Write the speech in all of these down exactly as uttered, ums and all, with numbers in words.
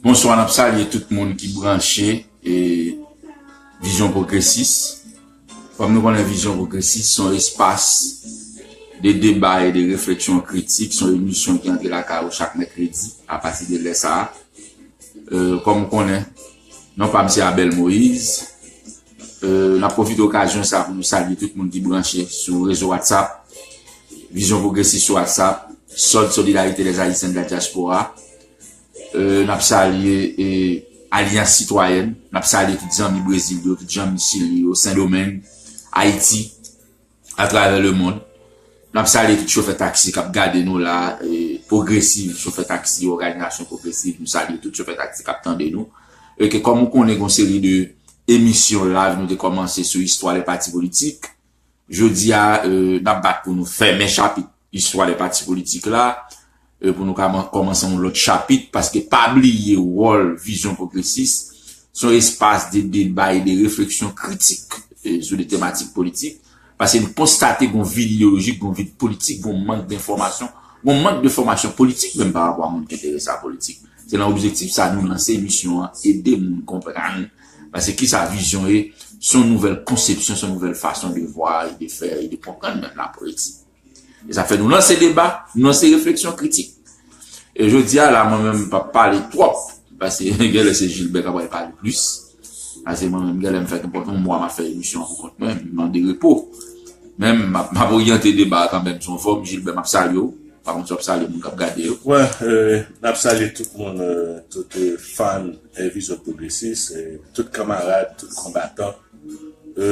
Bonswa, n ap salye tout moun ki branche e Vizyon Pwogresis. Kòm nou konnen, Vizyon Pwogresis se yon espas de deba e de refleksyon kritik, se yon emisyon ki antre lakay ou chak mèkredi apati de lè sa a. E, kòm ou konnen, non pa m se Abel Moïse. E, n ap pwofite okazyon sa a pou nou salye tout moun ki branche sou rezo WhatsApp, Vizyon Pwogresis sou WhatsApp, Sòd Solidarité des Haïtiens de la Diaspora. E, n ap salye e, Alyans Sitwayèn, n ap salye tout zanmi Brezil yo, tout zanmi Chili yo, Sendomeng, Ayiti, atravè lemonn. N ap salye tout chofè taksi k ap gade nou la, e, Pwogresiv, chofè taksi, òganizasyon Pwogresiv, nou salye tout chofè taksi k ap tande nou. E ke kòm ou konnen, gen yon seri de emisyon live nou te kòmanse sou istwa de pati politik. Jodi a, e, n ap bat pou nou fèmen chapit istwa de pati politik la, e, pou nou ka man- kòmanse yon lòt chapit, paske pa bliye wòl Vizyon Pwogresis, se yon espas de deba e de refleksyon kritik, e, sou de tematik politik, paske nou konstate gen yon vid ideyolojik, gen yon vid politik, gen yon mank de fòmasyon, gen yon mank de fòmasyon politik menm pa rapò a moun ki enterese a politik. Se nan objektif sa nou lanse emisyon an, ede moun konprann, paske kisa vizyon ye, se yon nouvèl konsepsyon, se yon nouvèl fason de voir et de faire et de comprendre même la politique. E sa fè nou lanse deba, nou lanse refleksyon kritik. E jodi a la, mwen menm, m p ap pale twòp, paske genlè se Gilbert k ap pale plis. Paske mwen menm, genlè m fè nenpòt yon mwa m ap fè emisyon an pou kont mwen, m mande repo. Men m ap, m ap oryante deba a kanmenm sou yon fòm. Gilbert, m ap salye w. Pa konn si w ap salye moun k ap gade yo. Wè, e, n ap salye tout moun, e, tout, e, fan, e, Vizyon Pwogresis, e, tout kanmarad, tout konbatan, e,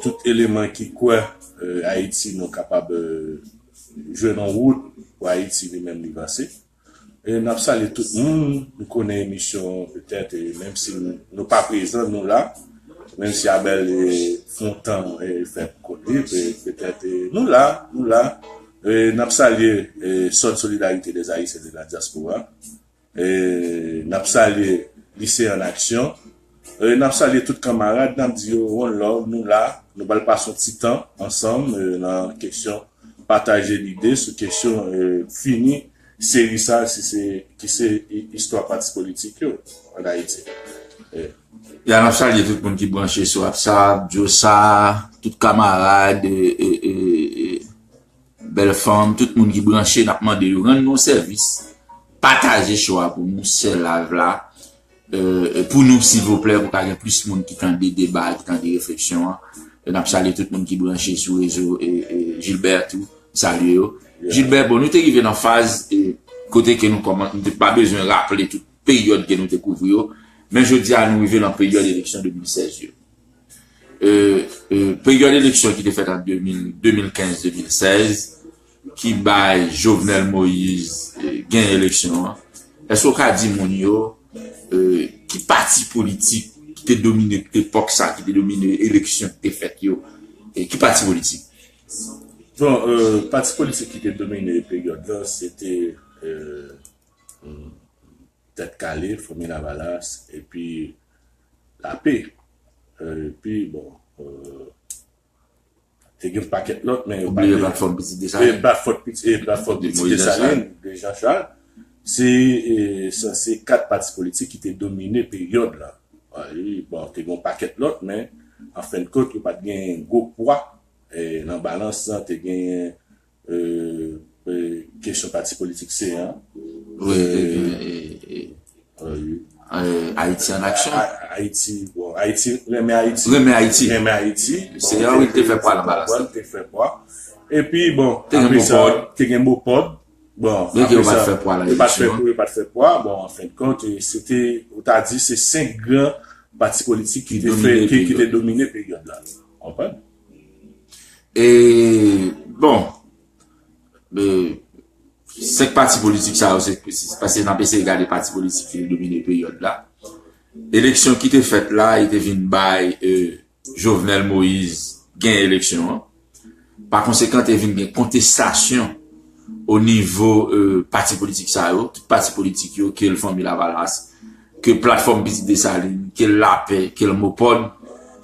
tout eleman ki kwè, e, Ayiti nou kapab, e, jwenn yon wout pou Ayiti li menm li vanse. E n ap salye tout moun. Nou konnen emisyon an petèt, e, menm si nou, nou pa prezan, nou la. Menm si Abel, e, fè yon tan, e, fè pou kont li, pe- petèt, e, nou la, nou la. E n ap salye, e, Sòd Solidarité des Haïtiens de la Diaspora. E n ap salye Lycée en Action. E n ap salye tout kanmarad, n ap di yo one love, nou la, nou pral pase yon ti tan ansanm, e, nan kesyon pataje lide sou kesyon, e, fini seri sa, si se, ki se i- istwa pati politik yo ann Ayiti. E, Ya, n ap salye tout moun ki branche sou WhatsApp, Josa, tout kanmarad, e, e, e, e, bèl fanm, tout moun ki branche, n ap mande yo rann nou sèvis, pataje show a pou nou, share live la, e, e, pou nou, silvouplè, pou ka gen plis moun ki tande deba, ki tande refleksyon an. E n ap salye tout moun ki branche sou rezo, e, e, Gilbert tou, salye yo. Gilbert, bon, nou te rive nan faz, e, kote ke nou kòman, nou te pa bezwen raple tout peryòd ke nou te kouvri yo. Men jodi a, nou rive nan peryòd eleksyon de mil sèz yo. E, e, peryòd eleksyon ki te fèt an de mil, de mil kenz, de mil sèz, ki bay Jovenel Moïse, e, gen eleksyon an. Èske w ka di moun yo, e, ki pati politik ki te domine epòk sa, ki te domine eleksyon ki te fèt yo? E, ki pati politik? Bon, e, pati politik ki te domine peryòd la, se te, e, Tèt Kale, Fanmi Lavalas, epi Lape. E, epi, bon, e, te gen pakèt lòt, men yo pa Ou bliye te Platfòm Pitit e Desalin. Platfòm Pitit, e Platfòm Pitit Desalin, de Jean Charles. Se, e, sa, se kat pati politik ki te domine peryòd la. Wi, bon, te gen yon pakèt lòt, men an fen de kont, yo pa t gen gwo pwa, e, nan balans lan, te gen e, e, kesyon pati politik se an. Wi, e, e, e, e, Ayiti an aksyon. A- Ayiti, bon, Ayiti, renmen Ayiti. Renmen Ayiti. Renmen Ayiti. Se an wi te fè pwa nan balans. Te fè pwa. Epi, bon, te gen apre sa, Mopòd. Te gen Mopòd. Bon, apre sa, yo pa t fè pwa nan eleksyon an. Yo pa t fè pwa. Bon, an fen de kont, e, se te, ou ta di, se senk gran pati politik ki te fè, ki, ki te domine peryòd la. Konprann? E, bon, e, senk pati politik sa yo, se, se, paske n ap eseye gade pati politik ki te domine peryòd la. Eleksyon ki te fèt la, li te vin bay, e, Jovenel Moïse gen eleksyon an. Pa konsekan, te vin gen kontestasyon o nivo, e, pati politik sa yo, tout pati politik yo, ke l Fanmi Lavalas, ke Platfòm Pitit Desalin, ke l Lapè, ke l Mopòd,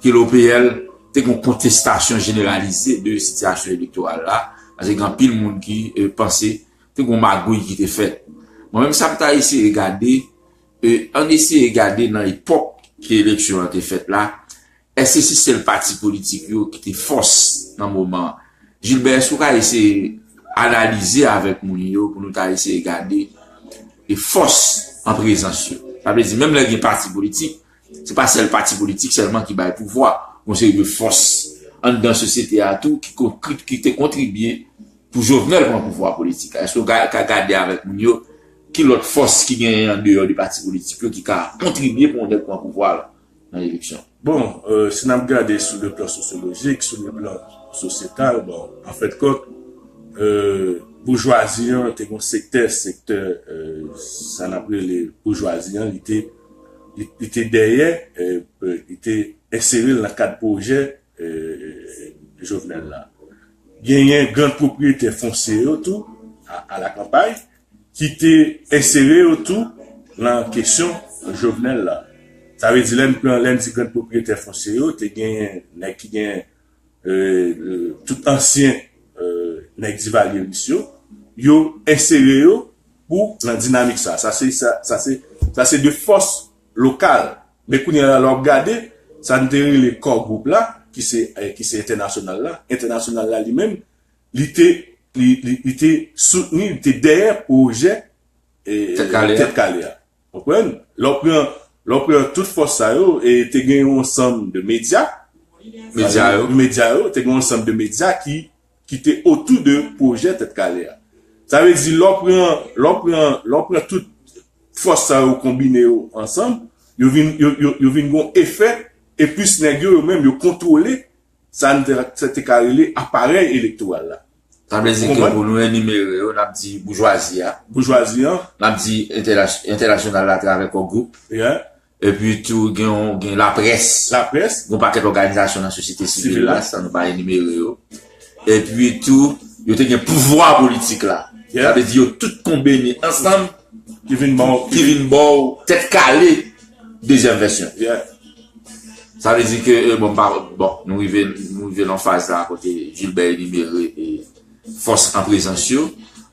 ke l O P L, te gen yon kontestasyon jeneralize de sitiyasyon elektoral la, paske gen anpil moun ki, e, panse te gen yon magouy ki te fèt. Mwen menm, sa m ta eseye gade, E, ann eseye gade nan epòk ke eleksyon an te fèt la, èske se sèl pati politik yo ki te fòs nan moman an? Gilbert, èske w ka eseye analize avèk moun yo pou nou ta eseye gade e fòs an prezans yo? Sa vle di, menm lè gen pati politik, se pa sèl pati politik sèlman ki bay pouvwa. Gon seri de fòs anndan sosyete a tou ki, kon- ki, ki te kontribye pou Jovenel pran pouvwa politik la. Èske w ka, ka gade avèk moun yo ki lòt fòs ki genyen andeyò de pati politik yo ki ka kontribye pou yon nèg pran pouvwa la nan eleksyon? Bon, euh, si n ap gade sou le plan sosyolojik, sou le plan sosyetal, bon, an fèt kont, euh, boujwazi an te gon sektè, sektè, euh, sa n ap rele boujwazi an, li te, li, li te dèyè, euh, li te ensere l nan kad pwojè, euh, Jovenel la. Genyen gran pwopriyetè fonsye yo tou, a, a la kanpay, ki te ensere yo tou nan kesyon Jovenel la. Sa vle di, lè n pran, lè n di gran pwopriyetè fonsye yo, te genyen nèg ki genyen, euh, euh, tout ansyen, euh, nèg divalyeris yo, yo ensere yo pou nan dinamik sa. Sa se, sa, sa se, sa se de fòs lokal. Men kounye a la, lè w ap gade, sa n te rele Core Group la, ki se, eh, ki se entènasyonal la. Entènasyonal la li menm, li te, li, li, li te soutni, li te dèyè pwojè, eh, Tèt Kale a. Tèt Kale a. Konprann? Lè w pran, lè w pran tout fòs sa yo, e te gen yon ansanm de medya, medya yo, medya yo, te gen yon ansanm de medya ki, ki te otou de pwojè Tèt Kale a. Sa vle di, lè w pran, lè w pran, lè w pran tout fòs sa yo konbine yo ansanm, yo vin, yo, yo, yo vin gon efè, e plis nèg yo, yo menm, yo kontwole sa n te, sa te ka rele aparèy elektoral la. Sa vle di ke pou nou enimere yo, n ap di boujwazi a. Boujwazi an. N ap di entènas-, entènasyonal la atravè Core Group. Yeah. Epi tou, gen yon, gen laprès. Laprès. Gen yon pakèt òganizasyon nan sosyete sivil la, san nou pa enimere yo. Epi tou, yo te gen pouvwa politik la. Yeah. Sa vle di yo tout konbine ansanm ki vin ba w, ki vin ba w Tèt Kale dezyèm vèsyon. Yeah. Sa vle di ke, eh, bon, pa, bon, nou rive, nou rive nan faz la kote Gilbert enimere, eh, fòs an prezans yo.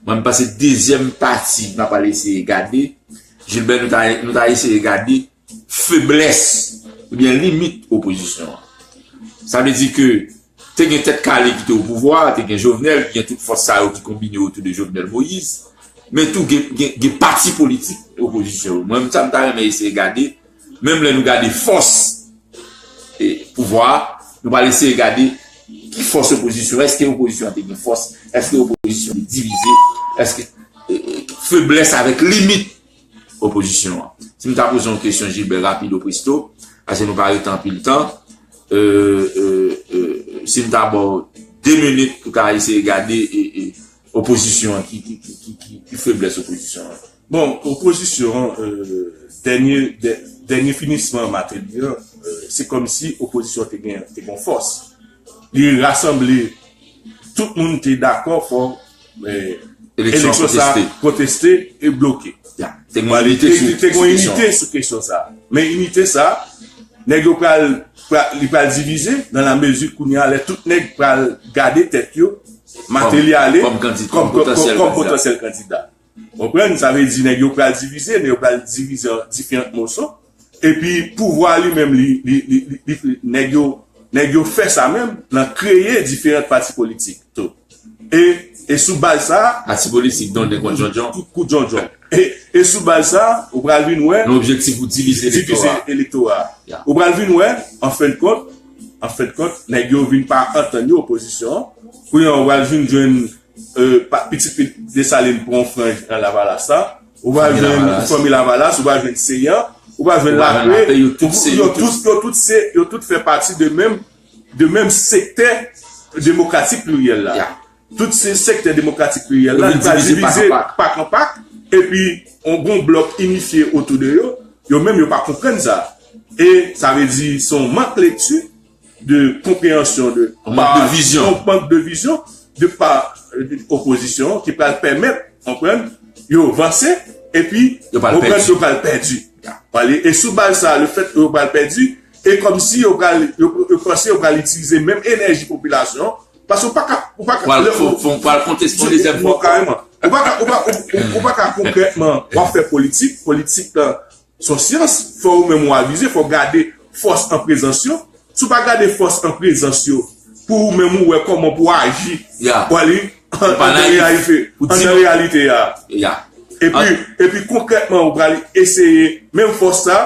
Mwen, m panse dezyèm pati n ap al eseye gade, Gilbert, nou ta, nou ta eseye gade feblès oubyen limit opozisyon an. Sa vle di ke te gen Tèt Kale ki te o pouvwa, te gen Jovenel, te gen tout fòs sa yo ki konbine otou de Jovenel Moïse, men tou gen, gen, gen pati politik opozisyon yo. Mwen, sa m ta renmen eseye gade, menm lè nou gade fòs e pouvwa a, nou pral eseye gade ki fòs opozisyon, èske opozisyon an te gen fòs, èske opozisyon te divize, èske, e, e, feblès avèk limit opozisyon an. Si m ta poze yon kesyon, Gilbert, rapido presto, paske nou pa rete anpil tan, e, e, e, si m ta ba w de minit pou ta eseye gade, e, e, opozisyon an, ki, ki, ki, ki, ki, ki feblès opozisyon an? Bon, opozisyon an, e, dènye, dè-, dènye finisman Martelly an, e, se kòmsi opozisyon te gen, te gen fòs. Li rasanble tout moun te dakò fò, e, eleksyon sa konteste e bloke. Ya. Te gen yon inite sou, te gen yon inite sou kesyon sa. Men inite sa, nèg yo pral, pral, li pral divize nan la mezi kounye a lè tout nèg pral gade tèt yo, Martelly ale kòm kandida, kòm, kòm, kòm potansyèl kandida. Konprann? Sa vle di nèg yo pral divize, nèg yo pral divize an diferan moso. Epi pouvwa li menm, li, li, li, li, li, nèg yo, nèg yo fè sa menm nan kreye diferan pati politik tou. E, e sou baz sa, pati politik donnen kont djondjon. Kout, kout djondjon. E, e sou baz sa, ou pral vin wè nan objektif pou divize elektora. Divize elektora. Ya. Ou pral vin wè, an fen de kont, an fen de kont, nèg yo vin pa antann yo, opozisyon an. Kounye a, ou pral vin jwenn, e, pa, pitit, pitit Desalin pran yon franj nan Lavalas la. Ou pral jwenn fanmi Lavalas, ou pral jwenn Seyan, ou pral jwenn Lape, yo tout se, yo tout, yo tout se, yo tout fè pati de menm, de menm sektè demokratik pliryèl la. Ya. Tout se sektè demokratik pliryèl la, li pral divize pak an pak, epi yon bon blòk inifye otou de yo, yo menm yo pa konprann sa. E sa vle di se yon mank lekti de konpreyansyon de, yon mank de vizyon, yon mank de vizyon de pa, de opozisyon ki pral pèmèt, konprann, yo vanse, epi yo pral pèdi. Yo pral pèdi. Pale, e sou baz sa, le fèt ke yo pral pèdi, e kòmsi yo pral, yo, yo panse yo pral itilize menm enèji popilasyon, paske ou pa ka, ou pa ka, pral, fò, fò, pral konteste yon dezyèm fwa. Kareman. Ou pa ka, ou pa, ou, ou, ou pa ka konkrètman, w ap fè politik, politik lan, Se yon syans, fò ou menm ou avize, fò w gade fòs an prezans yo. Si w pa gade fòs an prezans yo, pou ou menm ou wè kòman pou w aji, Ya. Pwali, an, Ou pa an nan nayif. reyalite, Ou an di- nan reyalite a. Ya. Epi, epi konkrètman, ou pral eseye, menm fòs sa,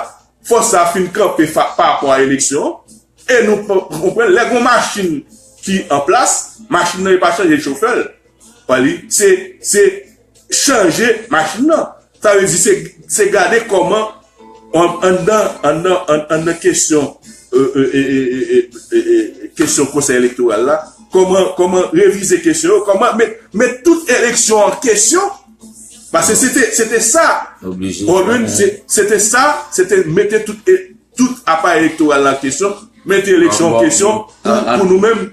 fòs sa fin kanpe fa- pa rapò a eleksyon, e nou p- konprann, lè gon machin ki an plas, machin nan e pa chanje chofè l. Pwali, se, se chanje machin nan. Sa vle di se, se gade kòman an- anndan, anndan, an- anndan kesyon, e, e, e, e, e, e, e, kesyon konsèy elektoral la, kòman, kòman revize kesyon yo, kòman met, met tout eleksyon an kesyon. Paske se te, se te sa. Oblije. Ou konprann, se, se te sa, se te mete tout, e, tout aparèy elektoral la an kesyon, mete eleksyon an kesyon pou, pou nou menm.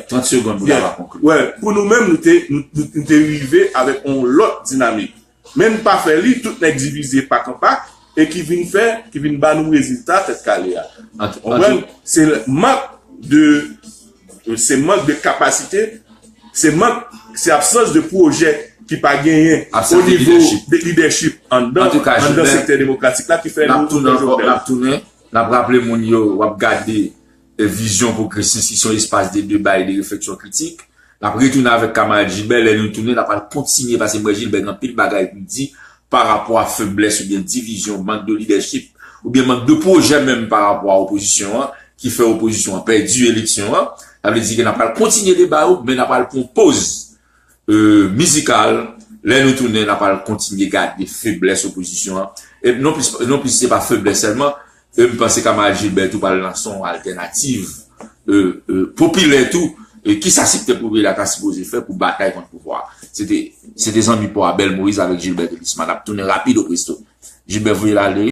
Trant segonn pou ta va konkli. Wè, pou nou menm, nou te, nou, nou, nou te rive avèk yon lòt dinamik. Men n pa fè li, tout nèg divize pak an pak, e ki vin fè, ki vin ba nou rezilta tèt kale a. An tou- Ou konprann? Se mank de, se mank de kapasite, se mank, se absans de pwojè ki pa genyen Absans o de nivo leadership. de lidèchip anndan, An tou ka, anndan Gilbert, sektè demokratik la ki fè N ap nou tounen ankò, Jovenel. N ap tounen, n ap raple moun yo, w ap gade e, Vizyon Pwogresis, ki se yon espas de deba e de refleksyon kritik. N ap retounen avèk kamarad Gilbert. Lè nou tounen, n ap al kontinye, paske m wè Gilbert gen anpil bagay pou l di pa rapò a feblès oubyen divizyon, mank de lidèchip, oubyen mank de pwojè menm pa rapò a opozisyon an, ki fè opozisyon an pèdi eleksyon an. Sa vle di ke n ap al kontinye deba yo, men n ap al pran yon poz e, mizikal. Lè nou tounen, n ap al kontinye gade feblès opozisyon an. E non plis, non plis se pa feblès sèlman. E m panse kamarad Gilbert tou pral lanse yon altènativ e, e, popilè tou. E kisa sektè popilè a ta sipoze fè pou batay kont pouvwa a? Se te, se te zanmi pa w Abel Moïse avèk Gilbert Elisma. N ap tounen rapido presto. Gilbert voye l ale.